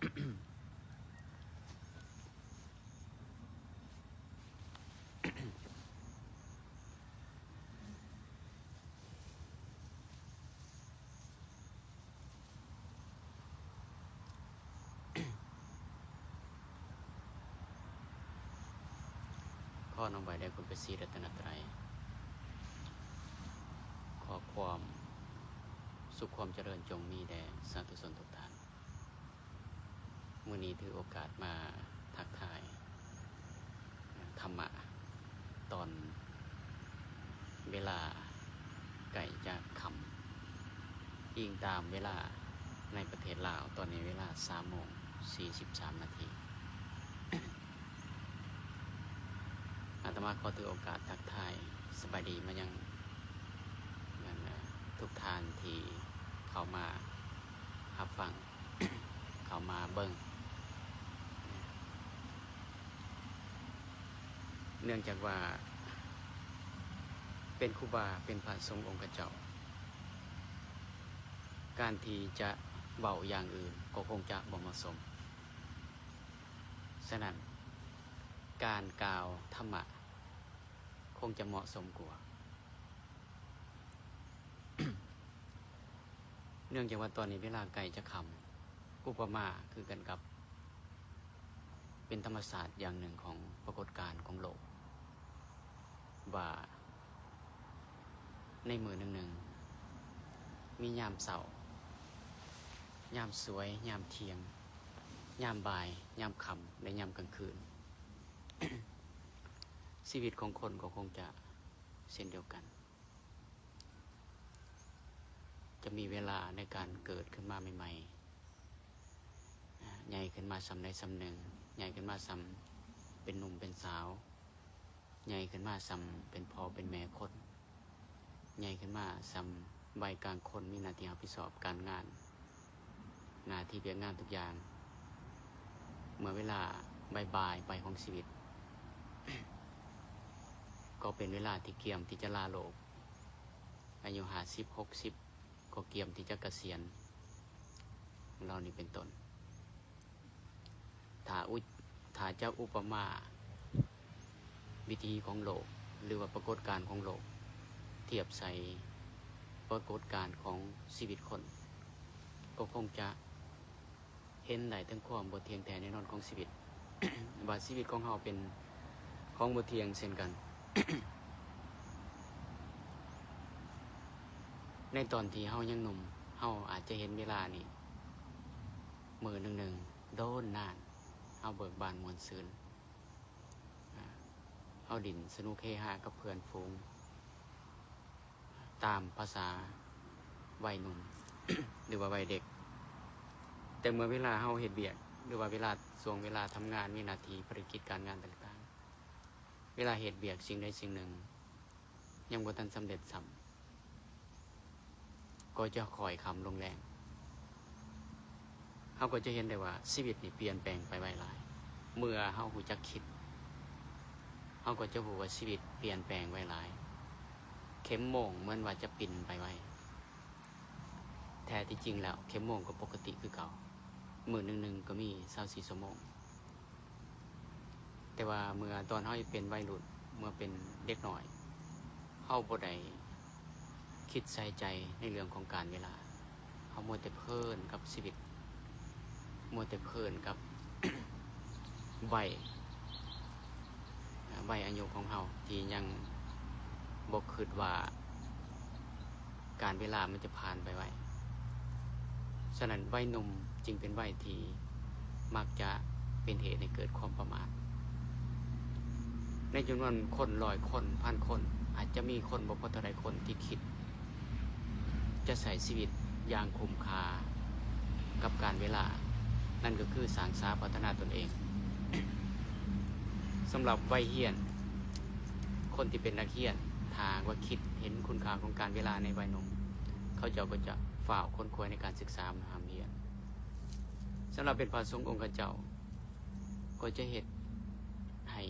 ຂໍນ້ອມໄຫວ້ແດ່ຄຸນພະສີລັດຕະນະໄຕ, ຂໍຄວາມສຸກຄວາມຈະເລີນຈົ່ງມີແດ່ສາທຸຊົນທຸກທ່ານ. ມື້ນີ້ຖືໂອກາດມາທັກທາຍທຳມະ ຕອນເວລາໃກ້ຈະຄ່ຳ, ອີງຕາມເວລາໃນປະເທດລາວ, ຕອນນີ້ເວລາສາມໂມງສີ່ສິບສາມນາທີ. ອາດຕະມາຂໍຖືໂອກາດທັກທາຍສະບາຍດີມາຍັງ ນັ້ນນະ ທຸກທ່ານທີ່ເຂົ້າມາຮັບຟັງ ເຂົ້າມາເບິ່ງ ເນື່ອງຈາກວ່າເປັນຄູບາ ເປັນພະສົງອົງຄະເຈົ້າ, ການທີ່ຈະເວົ້າຢ່າງອື່ນກໍຄົງຈະບໍ່ເໝາະສົມ. ສະນັ້ນ ການກ່າວທຳມະຄົງຈະເໝາະສົມກວ່າ. ເນື່ອງຈາກວ່າຕອນນີ້ເວລາໃກ້ຈະຄ່ຳ, ອຸປະມາຄືກັນກັບເປັນທຳມະຊາດຢ່າງໜຶ່ງຂອງປາກົດການຂອງໂລກ ວ່າໃນມື້ໜຶ່ງໆ ມີຍາມເຊົ້າ, ຍາມສວຍ, ຍາມທ່ຽງ, ຍາມບ່າຍ, ຍາມຄ່ຳ ແລະ ຍາມກາງຄືນ. ຊີວິດຂອງຄົນກໍຄົງຈະເຊັ່ນດຽວກັນ, ຈະມີເວລາໃນການເກີດຂຶ້ນມາໃໝ່ໆ, ໃຫຍ່ຂຶ້ນມາສ່ຳໃດສ່ຳໜຶ່ງ, ໃຫຍ່ຂຶ້ນມາສ່ຳເປັນໜຸ່ມເປັນສາວ, ໃຫຍ່ຂຶ້ນມາສ່ຳເປັນພໍ່ເປັນແມ່ຄົນ, ໃຫຍ່ຂຶ້ນມາສ່ຳໄວກາງຄົນ, ມີໜ້າທີ່ຮັບຜິດຊອບການງານ, ໜ້າທີ່ວຽກງານທຸກຢ່າງ. ເມື່ອເວລາບ່າຍໆໄປຂອງຊີວິດ ກໍເປັນເວລາທີ່ກຽມທີ່ຈະລາໂລກ, ອາຍຸຫ້າສິບ ຫົກສິບ ກໍກຽມທີ່ຈະກະສຽນ ເຫຼົ່ານີ້ເປັນຕົ້ນ. ຖ້າອຸ ຖ້າຈະອຸປະມາວິຖີຂອງໂລກ ຫຼືວ່າປາກົດການຂອງໂລກ ທຽບໃສ່ປາກົດການຂອງຊີວິດຄົນ ກໍຄົງຈະເຫັນໄດ້ເຖິງຄວາມບໍ່ທ່ຽງແທ້ແນ່ນອນຂອງຊີວິດ ວ່າຊີວິດຂອງເຮົາເປັນຂອງບໍ່ທ່ຽງເຊັ່ນກັນ. ໃນຕອນທີ່ເຮົາຍັງໜຸ່ມ ເຮົາອາດຈະເຫັນເວລານີ້ ມື້ໜຶ່ງໜຶ່ງ ໂດນນານ ເຮົາເບີກບານມ່ວນຊື່ນ ອາ ເຮົາຫຼິ້ນສະໜຸກເຮຮາກັບເພື່ອນຝູງ ຕາມພາສາໄວໜຸ່ມ ຫຼືວ່າໄວເດັກ. ແຕ່ເມື່ອເວລາເຮົາເຮັດວຽກ ຫຼືວ່າເວລາ ຊ່ວງເວລາທຳງານ ມີໜ້າທີ່ ພາລະກິດການງານຕ່າງໆ ເວລາເຮັດວຽກສິ່ງໃດສິ່ງໜຶ່ງ ຍັງບໍ່ທັນສຳເລັດຊ້ຳ ກໍຈະຄ່ອຍຄ່ຳລົງແລງ. ເຮົາກໍຈະເຫັນໄດ້ວ່າຊີວິດນີ້ປ່ຽນແປງໄປໄວຫຼາຍ. ເມື່ອເຮົາຮູ້ຈັກຄິດ ເຮົາກໍຈະຮູ້ວ່າຊີວິດປ່ຽນແປງໄວຫຼາຍ. ເຂັມໂມງເໝືອນວ່າຈະປິ່ນໄປໄວ, ແທ້ທີ່ຈິງແລ້ວເຂັມໂມງກໍປົກກະຕິຄືເກົ່າ. ມື້ໜຶ່ງໆກໍມີຊາວສີ່ຊົ່ວໂມງ. ແຕ່ວ່າເມື່ອຕອນເຮົາເປັນໄວລຸ້ນ, ເມື່ອເປັນເດັກນ້ອຍ, ເຮົາບໍ່ໄດ້ຄິດໃສ່ໃຈໃນເລື່ອງຂອງການເວລາ. ເຮົາມົວແຕ່ເພີນກັບຊີວິດ, ມົວແຕ່ເພີນກັບໄວ, ໄວອາຍຸຂອງເຮົາທີ່ຍັງບໍ່ຄິດວ່າ ການເວລາມັນຈະຜ່ານໄປໄວ. ສະນັ້ນ ໄວໜຸ່ມຈຶ່ງເປັນໄວທີ່ມັກຈະເປັນເຫດໃຫ້ເກີດຄວາມປະໝາດ. ໃນຈຳນວນຄົນຮ້ອຍຄົນ, ພັນຄົນ, ອາດຈະມີຄົນບໍ່ພໍເທົ່າໃດຄົນທີ່ຄິດຈະໃຊ້ຊີວິດຢ່າງຄຸ້ມຄ່າກັບການເວລາ, ນັ້ນກໍຄືສ້າງສາພັດທະນາຕົນເອງ. ສຳລັບໄວຮຽນ, ຄົນທີ່ເປັນນັກຮຽນ ຖ້າຫາກວ່າຄິດເຫັນຄຸນຄ່າຂອງການເວລາໃນໄວໜຸ່ມ, ເຂົາເຈົ້າກໍຈະຟ້າວຂົນຂວາຍໃນການສຶກສາຮ່ຳຮຽນ. ສຳລັບເປັນພະສົງອົງຄະເຈົ້າ ກໍຈະເຮັດໃຫ້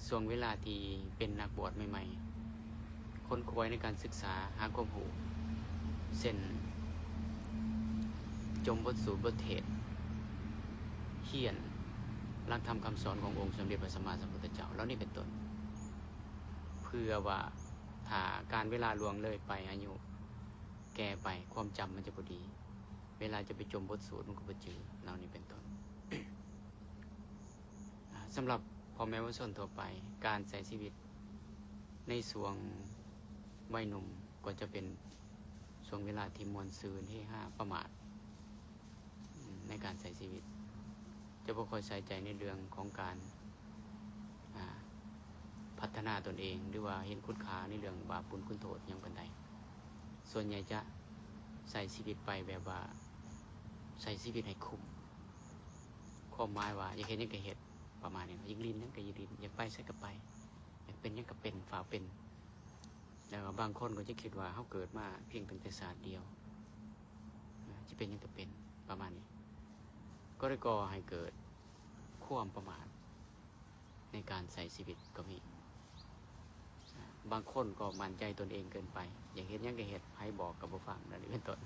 ຊ່ວງເວລາທີ່ເປັນນັກບວດໃໝ່ໆ ຂົນຂວາຍໃນການສຶກສາຫາຄວາມຮູ້ ເຊັ່ນ ຈົ່ມບົດສູດບົດເທດ ຮຽນຫຼັກທຳຄຳສອນຂອງອົງສົມເດັດພະສຳມາສຳພຸດທະເຈົ້າເຫຼົ່ານີ້ເປັນຕົ້ນ ເພື່ອວ່າຖ້າການເວລາລ່ວງເລີຍໄປ ອາຍຸແກ່ໄປ ຄວາມຈຳມັນຈະບໍ່ດີ ເວລາຈະໄປຈົ່ມບົດສູດມັນກໍບໍ່ຈື່ ເຫຼົ່ານີ້ເປັນຕົ້ນ. ອາ ສຳລັບພໍ່ແມ່ປະຊາຊົນທົ່ວໄປ ການໃຊ້ຊີວິດໃນຊ່ວງໄວໜຸ່ມ ກໍຈະເປັນຊ່ວງເວລາທີ່ມ່ວນຊື່ນເຮຮາປະໝາດ ອາ ໃນການໃຊ້ຊີວິດ ຈະບໍ່ຄ່ອຍໃສ່ໃຈໃນເລື່ອງຂອງການ ອາ ພັດທະນາຕົນເອງ ຫຼືວ່າເຫັນຄຸນຄ່າໃນເລື່ອງບາບບຸນຄຸນໂທດຫຍັງປານໃດ. ສ່ວນໃຫຍ່ຈະໃຊ້ຊີວິດໄປແບບວ່າ ໃຊ້ຊີວິດໃຫ້ຄຸ້ມ ຄວາມໝາຍວ່າຢາກເຮັດຫຍັງກໍເຮັດ ປະມານນີ້ເນາະ ຢາກຫຼິ້ນຫຍັງກໍຢາກຫຼິ້ນ ຢາກໄປໃສກໍໄປ ຢາກເປັນຫຍັງກໍເປັນ ຟ້າວເປັນ. ແລ້ວກໍບາງຄົນກໍຈະຄິດວ່າເຮົາເກີດມາພຽງຕັ້ງແຕ່ຊາດດຽວ ອາ ຈະເປັນຫຍັງກໍເປັນ ປະມານນີ້ ກໍໄດ້ກໍ່ໃຫ້ເກີດຄວາມປະໝາດໃນການໃຊ້ຊີວິດກໍມີ. ອາ ບາງຄົນກໍໝັ້ນໃຈຕົນເອງເກີນໄປ ຢາກເຮັດຫຍັງກໍເຮັດ ໃຜບອກກໍບໍ່ຟັງ ດັ່ງນີ້ເປັນຕົ້ນ.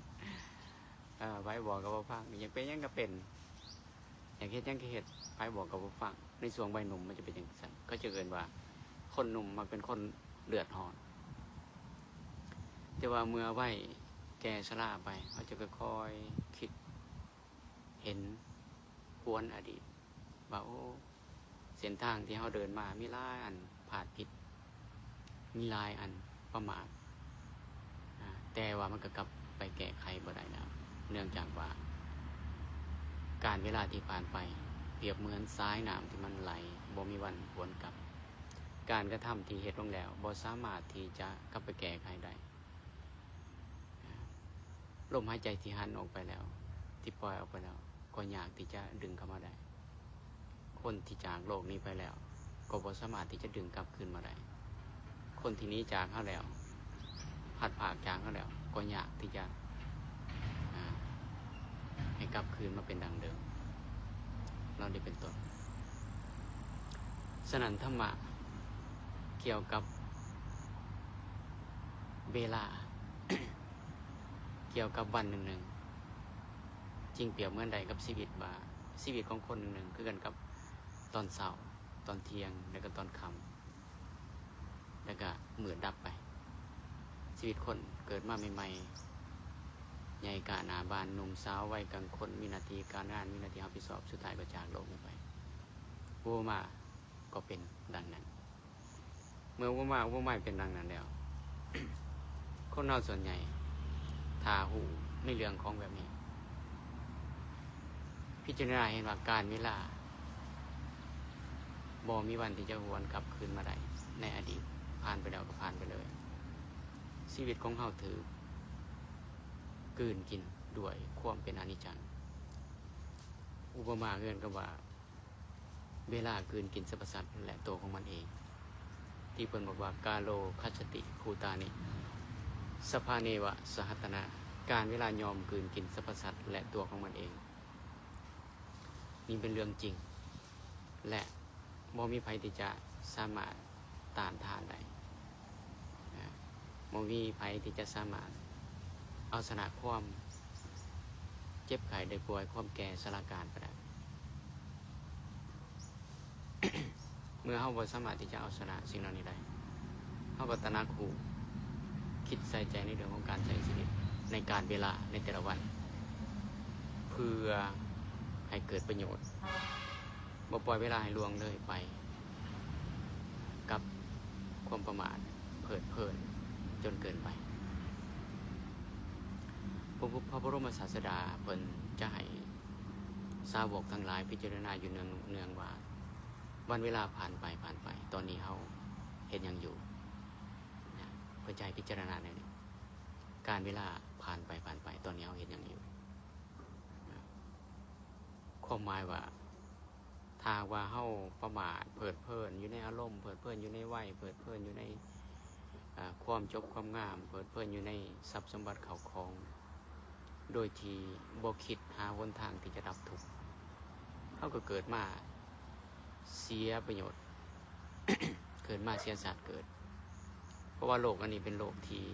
ອາ ໃຜບອກກໍບໍ່ຟັງ ຢາກເປັນຫຍັງກໍເປັນ ຢາກເຮັດຫຍັງກໍເຮັດ ໃຜບອກກໍບໍ່ຟັງ. ໃນຊ່ວງໄວໜຸ່ມມັນຈະເປັນຈັ່ງຊັ້ນ ເຂົາຈະເອີ້ນວ່າຄົນໜຸ່ມມັກເປັນຄົນເລືອດຮ້ອນ ແຕ່ວ່າເມື່ອໄວແກ່ຊະລາໄປ ເຮົາຈະຄ່ອຍໆຄິດເຫັນຫວນອະດີດວ່າ ໂອ້ ເສັ້ນທາງທີ່ເຮົາເດີນມາມີຫຼາຍອັນພາດຜິດ ມີຫຼາຍອັນປະໝາດ ອາ ແຕ່ວ່າມັນກໍກັບໄປແກ້ໄຂບໍ່ໄດ້ແລ້ວ ເນື່ອງຈາກວ່າການເວລາທີ່ຜ່ານໄປປຽບເໝືອນສາຍນ້ຳທີ່ມັນໄຫຼບໍ່ມີວັນຫວນກັບ. ການກະທຳທີ່ເຮັດລົງແລ້ວບໍ່ສາມາດທີ່ຈະກັບໄປແກ້ໄຂໄດ້. ອາ ລົມຫາຍໃຈທີ່ຫັນອອກໄປແລ້ວ ທີ່ປ່ອຍອອກໄປແລ້ວ ກໍຍາກທີ່ຈະດຶງເຂົ້າມາໄດ້. ຄົນທີ່ຈາກໂລກນີ້ໄປແລ້ວ ກໍບໍ່ສາມາດທີ່ຈະດຶງກັບຄືນມາໄດ້. ຄົນທີ່ໜີຈາກເຮົາແລ້ວ ພັດພາກຈາກເຮົາແລ້ວ ກໍຍາກທີ່ຈະ ອາ ໃຫ້ກັບຄືນມາເປັນດັ່ງເດີມ ເຫຼົ່ານີ້ເປັນຕົ້ນ. ສະນັ້ນ ທຳມະກ່ຽວກັບເວລາ ກ່ຽວກັບວັນໜຶ່ງໆ ຈຶ່ງປຽບເໝືອນໄດ້ກັບຊີວິດວ່າ ຊີວິດຂອງຄົນໜຶ່ງໆ ຄືກັນກັບຕອນເຊົ້າ, ຕອນທ່ຽງ ແລະກໍຕອນຄ່ຳ ແລະກະມືດດັບໄປ. ຊີວິດຄົນເກີດມາໃໝ່ໆ ໃຫຍ່ກ້າໜ້າບານ, ໜຸ່ມສາວ, ໄວກາງຄົນ, ມີໜ້າທີ່ການງານ, ມີໜ້າທີ່ຮັບຜິດຊອບ, ສຸດທ້າຍກໍຈາກໂລກນີ້ໄປ. ອຸປະມາກໍເປັນດັ່ງນັ້ນ. ເມື່ອອຸປະມາອຸປະໄມເປັນດັ່ງນັ້ນແລ້ວ, ຄົນເຮົາສ່ວນໃຫຍ່ຖ້າຮູ້ໃນເລື່ອງຂອງແບບນີ້, ພິຈາລະນາເຫັນວ່າການເວລາບໍ່ມີວັນທີ່ຈະຫວນກັບຄືນມາໄດ້, ໃນອະດີດຜ່ານໄປແລ້ວກໍຜ່ານໄປເລີຍ. ຊີວິດຂອງເຮົາຖືກກືນກິນດ້ວຍຄວາມເປັນອະນິດຈັງ. ອຸປະມາເໝືອນກັບວ່າ ເວລາກືນກິນສັບພະສັດ ແລະ ຕົວຂອງມັນເອງ ທີ່ເພິ່ນບອກວ່າ ກາໂລຄັດສະຕິພູຕານິ ສັບພາເນວະສະຫັດຕະນາ, ການເວລາຍອມກືນກິນສັບພະສັດ ແລະ ຕົວຂອງມັນເອງ. ນີ້ເປັນເລື່ອງຈິງ ແລະ ບໍ່ມີໃຜທີ່ຈະສາມາດຕ້ານທານໄດ້. ອາ ບໍ່ມີໃຜທີ່ຈະສາມາດເອົາຊະນະຄວາມເຈັບໄຂ້ໄດ້ປ່ວຍ, ຄວາມແກ່ຊະລາການໄປໄດ້. ເມື່ອເຮົາບໍ່ສາມາດທີ່ຈະເອົາຊະນະສິ່ງເຫຼົ່ານີ້ໄດ້, ເຮົາກໍຕະໜັກຮູ້, ຄິດໃສ່ໃຈໃນເລື່ອງຂອງການໃຊ້ຊີວິດ, ໃນການເວລາໃນແຕ່ລະວັນ, ເພື່ອໃຫ້ເກີດປະໂຫຍດ. ບໍ່ປ່ອຍເວລາໃຫ້ລ່ວງເລີຍໄປກັບຄວາມປະໝາດເພີດເພີນຈົນເກີນໄປ. ພະ ພະບໍລົມສາດສະດາເພິ່ນຈະໃຫ້ສາວົກທັງຫຼາຍພິຈາລະນາຢູ່ເນືອງໆວ່າ ວັນເວລາຜ່ານໄປ, ຜ່ານໄປ, ຕອນນີ້ເຮົາເຮັດຫຍັງຢູ່? ນະ, ເພິ່ນຈະໃຫ້ພິຈາລະນາແນວນີ້, ການເວລາຜ່ານໄປ, ຜ່ານໄປ, ຕອນນີ້ເຮົາເຮັດຫຍັງຢູ່? ນະ, ຄວາມໝາຍວ່າ ຖ້າຫາກວ່າເຮົາປະໝາດ, ເພີດເພີນຢູ່ໃນອາລົມ, ເພີດເພີນຢູ່ໃນໄວ, ເພີດເພີນຢູ່ໃນ ອາ ຄວາມຈົບຄວາມງາມ, ເພີດເພີນຢູ່ໃນຊັບສົມບັດເຂົ້າຂອງ, ໂດຍທີ່ບໍ່ຄິດຫາຫົນທາງທີ່ຈະດັບທຸກ, ເຮົາກໍເກີດມາເສຍປະໂຫຍດ, ເກີດມາເສຍຊາດເກີດ. ເພາະວ່າໂລກອັນນີ້ເປັນໂລກທີ່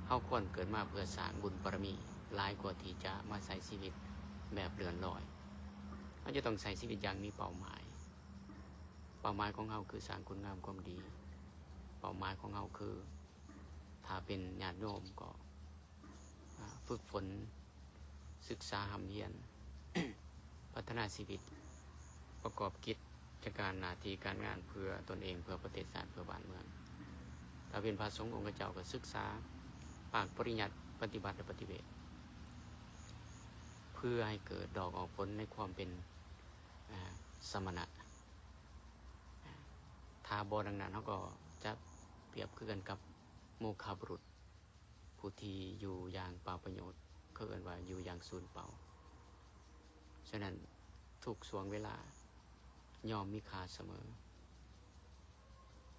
ເຮົາຄວນເກີດມາເພື່ອສ້າງບຸນບາລະມີ ຫຼາຍກວ່າທີ່ຈະມາໃຊ້ຊີວິດແບບເລື່ອນລອຍ. ເຮົາຈະຕ້ອງໃຊ້ຊີວິດຢ່າງມີເປົ້າໝາຍ. ເປົ້າໝາຍຂອງເຮົາຄືສ້າງຄຸນງາມຄວາມດີ. ເປົ້າໝາຍຂອງເຮົາຄື ຖ້າເປັນຍາດໂຍມກໍ ອາ ຝຶກຝົນ, ສຶກສາຮ່ຳຮຽນ, ພັດທະນາຊີວິດ, ປະກອບກິດຈະການໜ້າທີ່ການງານເພື່ອຕົນເອງ, ເພື່ອປະເທດຊາດ, ເພື່ອບ້ານເມືອງ. ຖ້າເປັນພະສົງອົງຄະເຈົ້າກໍສຶກສາພາກປະລິຍັດ, ປະຕິບັດ ແລະ ປະຕິເວດ ເພື່ອໃຫ້ເກີດດອກອອກຜົນໃນຄວາມເປັນ ອາ ສະມະນະ. ຖ້າບໍ່ດັ່ງນັ້ນ ເຮົາກໍຈະປຽບຄືກັນກັບໂມຄະບຸລຸດ ຜູ້ທີ່ຢູ່ຢ່າງເປົ່າປະໂຫຍດ, ເຂົາເອີ້ນວ່າຢູ່ຢ່າງສູນເປົ່າ. ສະນັ້ນ ທຸກຊ່ວງເວລາຍ່ອມມີຄ່າສະເໝີ.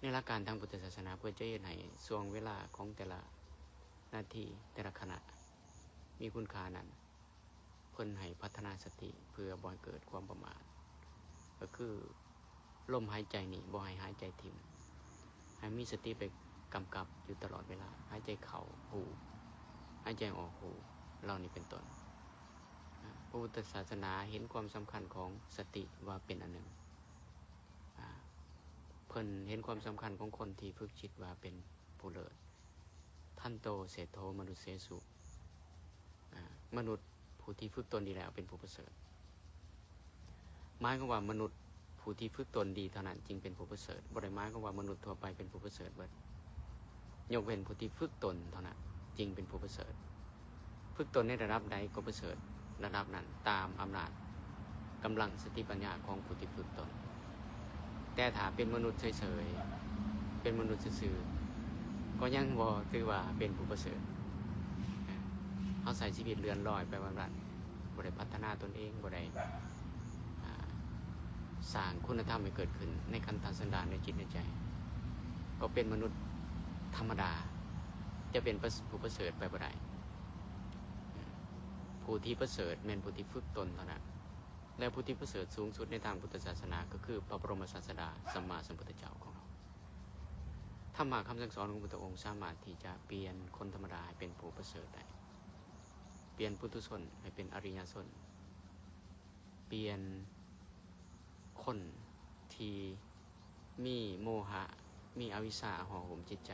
ໃນຫຼັກການທາງພຸດທະສາສະໜາ ເພື່ອຈະເຮັດໃຫ້ຊ່ວງເວລາຂອງແຕ່ລະນາທີ, ແຕ່ລະຂະນະມີຄຸນຄ່ານັ້ນ ເພິ່ນໃຫ້ພັດທະນາສະຕິເພື່ອບໍ່ໃຫ້ເກີດຄວາມປະໝາດ, ກໍຄືລົມຫາຍໃຈນີ້ບໍ່ໃຫ້ຫາຍໃຈຖິ້ມ, ໃຫ້ມີສະຕິໄປກຳກັບຢູ່ຕະຫຼອດເວລາ, ຫາຍໃຈເຂົ້າຮູ້, ຫາຍໃຈອອກຮູ້ ເຫຼົ່ານີ້ເປັນຕົ້ນ. ອາ ພະພຸດທະສາສະໜາເຫັນຄວາມສຳຄັນຂອງສະຕິວ່າເປັນອັນໜຶ່ງ. ອາ ເພິ່ນເຫັນຄວາມສຳຄັນຂອງຄົນທີ່ຝຶກຈິດວ່າເປັນຜູ້ເລີດ. ທັນໂຕເສດໂທມະນຸດເສສຸ. ອາ ມະນຸດຜູ້ທີ່ຝຶກຕົນດີແລ້ວເປັນຜູ້ປະເສີດ. ໝາຍຄວາມວ່າມະນຸດຜູ້ທີ່ຝຶກຕົນດີເທົ່ານັ້ນຈຶ່ງເປັນຜູ້ປະເສີດ, ບໍ່ໄດ້ໝາຍຄວາມວ່າມະນຸດທົ່ວໄປເປັນຜູ້ປະເສີດເບິດ. ຍົກເວັ້ນຜູ້ທີ່ຝຶກຕົນເທົ່ານັ້ນຈຶ່ງເປັນຜູ້ປະເສີດ. ຝຶກຕົນໃນລະດັບໃດກໍປະເສີດລະດັບນັ້ນ ຕາມອຳນາດກຳລັງສະຕິປັນຍາຂອງຜູ້ທີ່ຝຶກຕົນ. ແຕ່ຖ້າເປັນມະນຸດເສີຍໆ ເປັນມະນຸດຊື່ໆ ກໍຍັງບໍ່ຖືວ່າເປັນຜູ້ປະເສີດ. ເຮົາໃຊ້ຊີວິດເລື່ອນລອຍໄປວັນໆ ບໍ່ໄດ້ພັດທະນາຕົນເອງ, ບໍ່ໄດ້ ອາ ສ້າງຄຸນນະທຳໃຫ້ເກີດຂຶ້ນໃນຄັນທະສັນດານ, ໃນຈິດໃນໃຈ, ກໍເປັນມະນຸດທຳມະດາ, ຈະເປັນປະ ຜູ້ປະເສີດໄປບໍ່ໄດ້. ຜູ້ທີ່ປະເສີດແມ່ນຜູ້ທີ່ຝຶກຕົນເທົ່ານັ້ນ, ແລະ ຜູ້ທີ່ປະເສີດສູງສຸດໃນທາງພຸດທະສາສະໜາກໍຄືພະບໍລົມສາດສະດາສຳມາສຳພຸດທະເຈົ້າຂອງເຮົາ. ທຳມະຄຳສັ່ງສອນຂອງພຸດທະອົງສາມາດທີ່ຈະປ່ຽນຄົນທຳມະດາໃຫ້ເປັນຜູ້ປະເສີດໄດ້, ປ່ຽນປຸຖຸຊົນໃຫ້ເປັນອະລິຍະຊົນ, ປ່ຽນຄົນທີ່ມີໂມຫະ, ມີອະວິຊຊາຫໍ່ຫຸ້ມຈິດໃຈ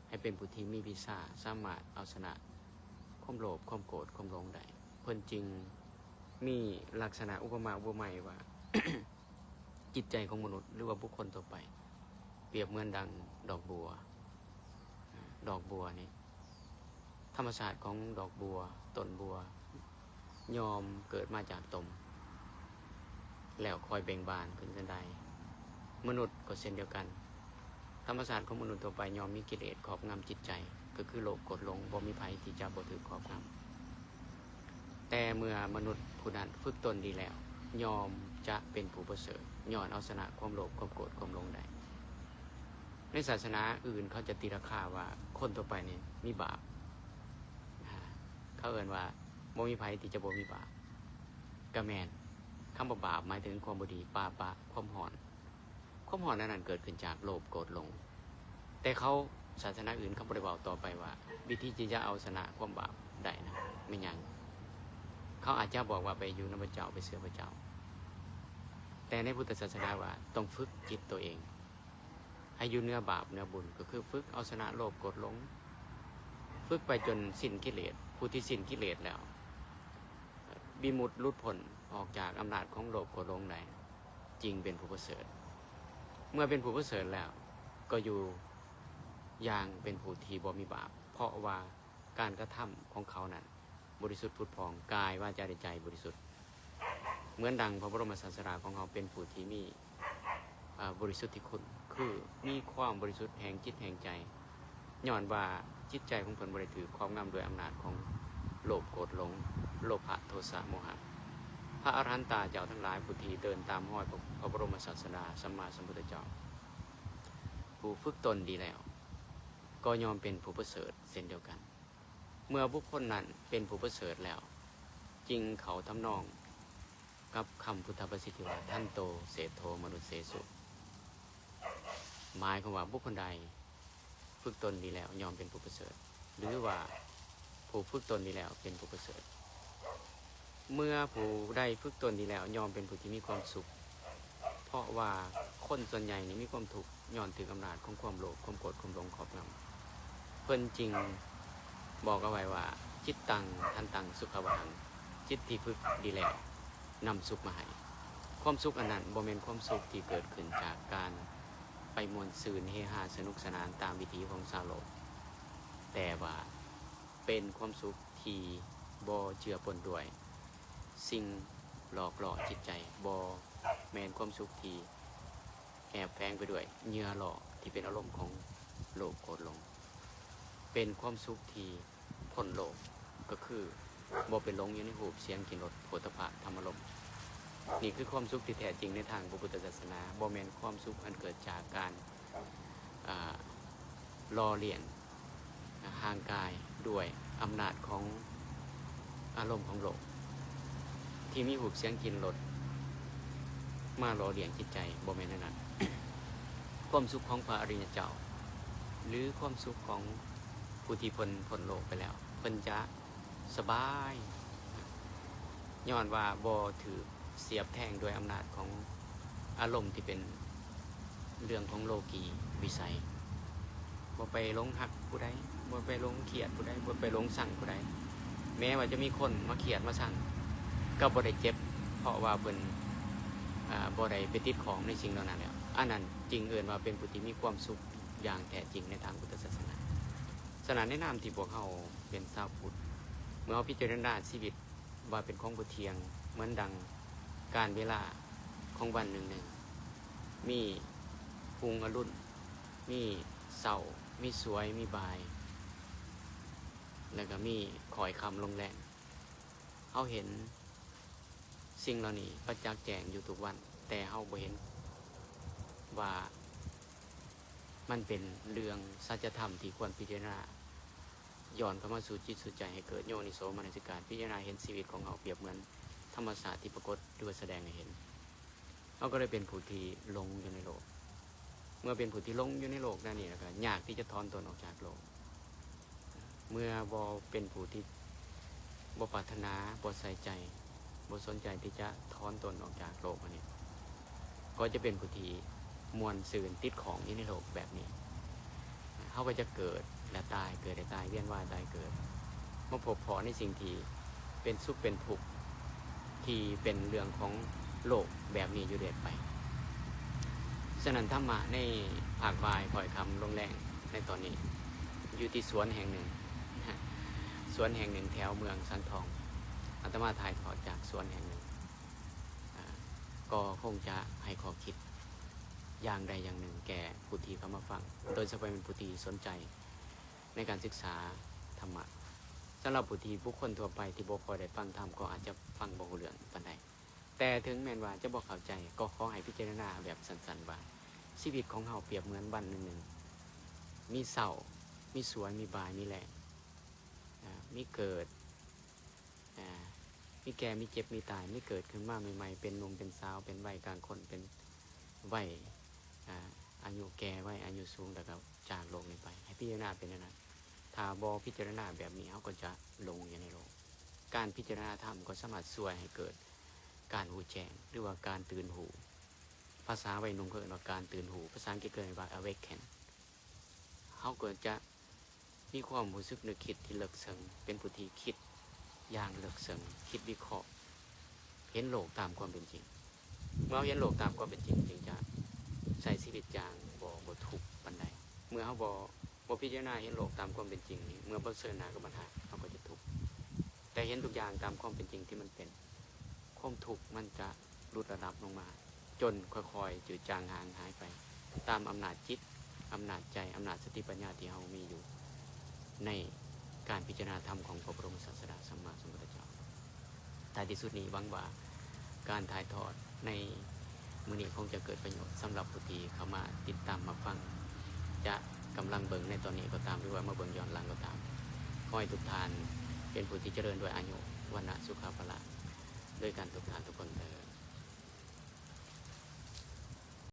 ໃຫ້ເປັນຜູ້ທີ່ມີວິຊາ, ສາມາດເອົາຊະນະຄວາມໂລບ, ຄວາມໂກດ, ຄວາມຫຼົງໄດ້. ເພິ່ນຈຶ່ງມີລັກສະນະອຸປະມາອຸປະໄມວ່າ ຈິດໃຈຂອງມະນຸດ ຫຼືວ່າບຸກຄົນທົ່ວໄປ ປຽບເໝືອນດັ່ງດອກບົວ. ດອກບົວນີ້ ທຳມະຊາດຂອງດອກບົວ, ຕົ້ນບົວ ຍ່ອມເກີດມາຈາກຕົມ ແລ້ວຄ່ອຍເບັ່ງບານຂຶ້ນເປັນດາຍ. ມະນຸດກໍເຊັ່ນດຽວກັນ, ທຳມະຊາດຂອງມະນຸດທົ່ວໄປຍ່ອມມີກິເລດຄອບງຳຈິດໃຈ, ກໍຄືໂລບໂກດຫຼົງ, ບໍ່ມີໃຜທີ່ຈະບໍ່ຖືກຄອບງຳ. ແຕ່ເມື່ອມະນຸດຜູ້ນັ້ນຝຶກຕົນດີແລ້ວ, ຍ່ອມຈະເປັນຜູ້ປະເສີດ, ຍ້ອນເອົາຊະນະຄວາມໂລບ, ຄວາມໂກດ, ຄວາມຫຼົງໄດ້. ໃນສາສະໜາອື່ນເຂົາຈະຕີລາຄາວ່າຄົນທົ່ວໄປນີ້ມີບາບ. ອາ ເຂົາເອີ້ນວ່າບໍ່ມີໃຜທີ່ຈະບໍ່ມີບາບ. ກະແມ່ນ, ຄຳວ່າບາບໝາຍເຖິງຄວາມບໍ່ດີ, ປາປະ, ຄວາມຮ້ອນ. ຄວາມຮ້ອນອັນນັ້ນເກີດຂຶ້ນຈາກໂລບ, ໂກດ, ຫຼົງ. ແຕ່ເຂົາ, ສາສະໜາອື່ນເຂົາບໍ່ໄດ້ເວົ້າຕໍ່ໄປວ່າ ວິທີທີ່ຈະເອົາຊະນະຄວາມບາບໄດ້ນະ ແມ່ນຫຍັງ. ເຂົາອາດຈະບອກວ່າໄປຢູ່ນຳພະເຈົ້າ, ໄປເຊື່ອພະເຈົ້າ. ແຕ່ໃນພຸດທະສາສະໜາວ່າຕ້ອງຝຶກຈິດຕົວເອງ ໃຫ້ຢູ່ເໜືອບາບເໜືອບຸນ, ກໍຄືຝຶກເອົາຊະນະໂລບ, ໂກດ, ຫຼົງ, ຝຶກໄປຈົນສິ້ນກິເລດ. ຜູ້ທີ່ສິ້ນກິເລດແລ້ວ, ວິມຸດ, ຫຼຸດພົ້ນອອກຈາກອຳນາດຂອງໂລບ, ໂກດ, ຫຼົງໄດ້, ຈຶ່ງເປັນຜູ້ປະເສີດ. ເມື່ອເປັນຜູ້ປະເສີດແລ້ວ, ກໍຢູ່ຢ່າງເປັນຜູ້ທີ່ບໍ່ມີບາບ, ເພາະວ່າ ການກະທຳຂອງເຂົານັ້ນບໍລິສຸດຜຸດຜ່ອງ, ກາຍ, ວາຈາ ແລະ ໃຈບໍລິສຸດ. ເໝືອນດັ່ງພະບໍລົມສາດສະດາຂອງເຮົາເປັນຜູ້ທີ່ມີ, ອາ, ບໍລິສຸດທິຄຸນ, ຄືມີຄວາມບໍລິສຸດແຫ່ງຈິດແຫ່ງໃຈ, ຍ້ອນວ່າຈິດໃຈຂອງເພິ່ນບໍ່ໄດ້ຖືກຄອບງຳດ້ວຍອຳນາດຂອງໂລບ, ໂກດ, ຫຼົງ, ໂລພະ, ໂທສະ, ໂມຫະ. ພະອະລະຫັນຕາເຈົ້າທັງຫຼາຍຜູ້ທີ່ເດີນຕາມຮອຍພະ, ພະບໍລົມສາດສະດາສຳມາສຳພຸດທະເຈົ້າ, ຜູ້ຝຶກຕົນດີແລ້ວ, ກໍຍ່ອມເປັນຜູ້ປະເສີດເຊັ່ນດຽວກັນ. ເມື່ອບຸກຄົນນັ້ນເປັນຜູ້ປະເສີດແລ້ວ, ຈຶ່ງເຂົ້າທຳນອງກັບຄຳພຸດທະປະສິດທີ່ວ່າ ທັນໂຕເສດໂທມະນຸດເສສຸ. ໝາຍຄວາມວ່າບຸກຄົນໃດຝຶກຕົນດີແລ້ວ ຍ່ອມເປັນຜູ້ປະເສີດ, ຫຼືວ່າຜູ້ຝຶກຕົນດີແລ້ວເປັນຜູ້ປະເສີດ. ເມື່ອຜູ້ໃດຝຶກຕົນດີແລ້ວ ຍ່ອມເປັນຜູ້ທີ່ມີຄວາມສຸກ, ເພາະວ່າຄົນສ່ວນໃຫຍ່ນີ້ມີຄວາມທຸກ ຍ້ອນຖືກອຳນາດຂອງຄວາມໂລບ, ຄວາມໂກດ, ຄວາມຫຼົງຄອບງຳ. ເພິ່ນຈຶ່ງບອກເອົາໄວ້ວ່າ ຈິດຕັງ ທັນຕັງ ສຸຂະວະຫັງ, ຈິດທີ່ຝຶກດີແລ້ວ ນຳສຸກມາໃຫ້. ຄວາມສຸກອັນນັ້ນບໍ່ແມ່ນຄວາມສຸກທີ່ເກີດຂຶ້ນຈາກການໄປມ່ວນຊື່ນເຮຮາສະໜຸກສະໜານຕາມວິຖີຂອງຊາວໂລກ, ແຕ່ວ່າເປັນຄວາມສຸກ ທີ່ບໍ່ເຈືອປົນດ້ວຍສິ່ງຫຼອກຫຼໍ້ຈິດໃຈ, ບໍ່ແມ່ນຄວາມສຸກທີ່ແອບແຝງໄປດ້ວຍເຫຍື່ອຫຼໍ້ທີ່ເປັນອາລົມຂອງໂລບໂກດຫຼົງ, ເປັນຄວາມສຸກທີ່ພົ້ນໂລກ, ກໍຄືບໍ່ໄປຫຼົງຢູ່ໃນຮູບ, ສຽງ, ກິ່ນ, ລົດ, ໂຜດຖະພະ, ທຳມາລົມ. ນີ້ຄືຄວາມສຸກທີ່ແທ້ຈິງໃນທາງພະພຸດທະສາສະໜາ, ບໍ່ແມ່ນຄວາມສຸກອັນເກີດຈາກການ ອ່າ ຫຼໍ່ລ້ຽງຮ່າງກາຍດ້ວຍອຳນາດຂອງອາລົມຂອງໂລກ ທີ່ມີຮູບສຽງກິ່ນລົດມາຫຼໍ່ລ້ຽງຈິດໃຈ, ບໍ່ແມ່ນແນວນັ້ນ. ຄວາມສຸກຂອງພະອະລິຍະເຈົ້າ ຫຼື ຄວາມສຸກຂອງຜູ້ທີ່ເພິ່ນພົ້ນໂລກໄປແລ້ວ ເພິ່ນຈະ ສະບາຍ ຍ້ອນວ່າບໍ່ຖືກສຽບແທງດ້ວຍອຳນາດຂອງອາລົມທີ່ເປັນເລື່ອງຂອງໂລກີວິໄສ, ບໍ່ໄປຫຼົງຮັກຜູ້ໃດ, ບໍ່ໄປຫຼົງຄຽດຜູ້ໃດ, ບໍ່ໄປຫຼົງຊັງຜູ້ໃດ. ແມ້ວ່າຈະມີຄົນມາຄຽດມາຊັງ ກໍບໍ່ໄດ້ເຈັບ, ເພາະວ່າເພິ່ນ ອາ ບໍ່ໄດ້ໄປຕິດຂ້ອງໃນສິ່ງເຫຼົ່ານັ້ນແລ້ວ. ອັນນັ້ນຈຶ່ງເອີ້ນວ່າເປັນຜູ້ທີ່ມີຄວາມສຸກຢ່າງແທ້ຈິງໃນທາງພຸດທະສາສະໜາ. ສະນັ້ນ ໃນນາມທີ່ພວກເຮົາເປັນຊາວພຸດ, ເມື່ອເຮົາພິຈາລະນາຊີວິດວ່າເປັນຂອງບໍ່ທ່ຽງ, ເໝືອນດັ່ງການເວລາຂອງວັນໜຶ່ງໆ, ມີຮຸ່ງອະລຸນ, ມີເຊົ້າ, ມີສວຍ, ມີບ່າຍ, ແລ້ວກໍມີຄ້ອຍຄ່ຳລົງແລງ. ເຮົາເຫັນສິ່ງເຫຼົ່ານີ້ປະຈັກແຈ້ງຢູ່ທຸກວັນ, ແຕ່ເຮົາບໍ່ເຫັນວ່າ ມັນເປັນເລື່ອງສັດຈະທຳທີ່ຄວນພິຈາລະນາ, ຍ້ອນເຂົ້າມາສູ່ຈິດສູ່ໃຈໃຫ້ເກີດໂຍນິໂສມະນະສິການ, ພິຈາລະນາເຫັນຊີວິດຂອງເຮົາປຽບເໝືອນທຳມະຊາດທີ່ປາກົດ ຫຼືວ່າສະແດງໃຫ້ເຫັນ. ເຮົາກໍເລີຍເປັນຜູ້ທີ່ຫຼົງຢູ່ໃນໂລກ. ເມື່ອເປັນຜູ້ທີ່ຫຼົງຢູ່ໃນໂລກແນວນີ້ແລ້ວ ກໍຍາກທີ່ຈະຖອນຕົນອອກຈາກໂລກ. ເມື່ອບໍ່ເປັນຜູ້ທີ່ບໍ່ປາດຖະໜາ, ບໍ່ໃສ່ໃຈ, ບໍ່ສົນໃຈທີ່ຈະຖອນຕົນອອກຈາກໂລກອັນນີ້, ກໍຈະເປັນຜູ້ທີ່ມ່ວນຊື່ນຕິດຂ້ອງຢູ່ໃນໂລກແບບນີ້. ເຮົາກໍຈະເກີດແລະຕາຍ, ເກີດແລະຕາຍ, ວຽນວ່າຍຕາຍເກີດ, ມາພົບພໍ້ໃນສິ່ງທີ່ເປັນສຸກເປັນທຸກ, ທີ່ເປັນເລື່ອງຂອງໂລກແບບນີ້ຢູ່ເລື້ອຍໄປ. ສະນັ້ນ ທຳມະໃນພາກບ່າຍ ຄ້ອຍຄ່ຳລົງແລງໃນຕອນນີ້ ຢູ່ທີ່ສວນແຫ່ງໜຶ່ງ, ສວນແຫ່ງໜຶ່ງແຖວເມືອງສັງທອງ, ອາດຕະມາຖ່າຍທອດຈາກສວນແຫ່ງໜຶ່ງ, ອາ ກໍຄົງຈະໃຫ້ຂໍ້ຄິດຢ່າງໃດຢ່າງໜຶ່ງແກ່ຜູ້ທີ່ເຂົ້າມາຟັງ, ໂດຍສະເພາະແມ່ນຜູ້ທີ່ສົນໃຈໃນການສຶກສາທຳມະ. ສຳລັບຜູ້ທີ່ ບຸກຄົນທົ່ວໄປທີ່ບໍ່ຄ່ອຍໄດ້ຟັງທຳ ກໍອາດຈະຟັງບໍ່ຮູ້ເລື່ອງປານໃດ. ແຕ່ເຖິງແມ່ນວ່າຈະບໍ່ເຂົ້າໃຈ, ກໍຂໍໃຫ້ພິຈາລະນາແບບສັ້ນໆວ່າ ຊີວິດຂອງເຮົາປຽບເໝືອນວັນໜຶ່ງໆ, ມີເຊົ້າ, ມີສວຍ, ມີບ່າຍ, ມີແລງ, ອາ ມີເກີດ, ອາ ມີແກ່, ມີເຈັບ, ມີຕາຍ, ມີເກີດຂຶ້ນມາໃໝ່ໆ, ເປັນໜຸ່ມ, ເປັນສາວ, ເປັນໄວກາງຄົນ, ເປັນໄວ ອາ ອາຍຸແກ່, ໄວອາຍຸສູງ, ແລ້ວກໍຈາກໂລກນີ້ໄປ. ໃຫ້ພິຈາລະນາເປັນແນວນັ້ນ. ຖ້າບໍ່ພິຈາລະນາແບບນີ້, ເຮົາກໍຈະຫຼົງຢູ່ໃນໂລກ. ການພິຈາລະນາທຳກໍສາມາດຊ່ວຍໃຫ້ເກີດການຮູ້ແຈ້ງ ຫຼືວ່າການຕື່ນຮູ້. ພາສາໄວໜຸ່ມເຂົາເອີ້ນວ່າການຕື່ນຮູ້, ພາສາອັງກິດເອີ້ນວ່າ awaken. ເຮົາກໍຈະມີຄວາມຮູ້ສຶກນຶກຄິດທີ່ເລິກເຊິ່ງ, ເປັນຜູ້ທີ່ຄິດຢ່າງເລິກເຊິ່ງ, ຄິດວິເຄາະ, ເຫັນໂລກຕາມຄວາມເປັນຈິງ. ເມື່ອເຮົາເຫັນໂລກຕາມຄວາມເປັນຈິງ, ຈຶ່ງຈະໃຊ້ຊີວິດຢ່າງບໍ່, ບໍ່ທຸກປານໃດ. ເມື່ອເຮົາບໍ່, ບໍ່ພິຈາລະນາເຫັນໂລກຕາມຄວາມເປັນຈິງນີ້, ເມື່ອປະເຊີນໜ້າກັບບັນຫາ, ເຮົາກໍຈະທຸກ. ແຕ່ເຫັນທຸກຢ່າງຕາມຄວາມເປັນຈິງທີ່ມັນເປັນ, ຄວາມທຸກມັນຈະຫຼຸດລະດັບລົງມາ, ຈົນຄ່ອຍໆຈືດຈາງຫາງຫາຍໄປ, ຕາມອຳນາດຈິດ, ອຳນາດໃຈ, ອຳນາດສະຕິປັນຍາທີ່ເຮົາມີຢູ່ ໃນການພິຈາລະນາທຳຂອງພະບໍລົມສາດສະດາສຳມາສຳພຸດທະເຈົ້າ. ທ້າຍທີ່ສຸດນີ້ ຫວັງວ່າການຖ່າຍທອດໃນມື້ນີ້ຄົງຈະເກີດປະໂຫຍດສຳລັບຜູ້ທີ່ເຂົ້າມາຕິດຕາມຮັບຟັງ, ຈະກຳລັງເບິ່ງໃນຕອນນີ້ກໍຕາມ ຫຼືວ່າມາເບິ່ງຍ້ອນຫຼັງກໍຕາມ. ຂໍໃຫ້ທຸກທ່ານເປັນຜູ້ທີ່ຈະເລີນດ້ວຍອາຍຸ ວັນນະ ສຸຂະ ພະລະ ດ້ວຍກັນທຸກທ່ານທຸກຄົນເທີ້ນ.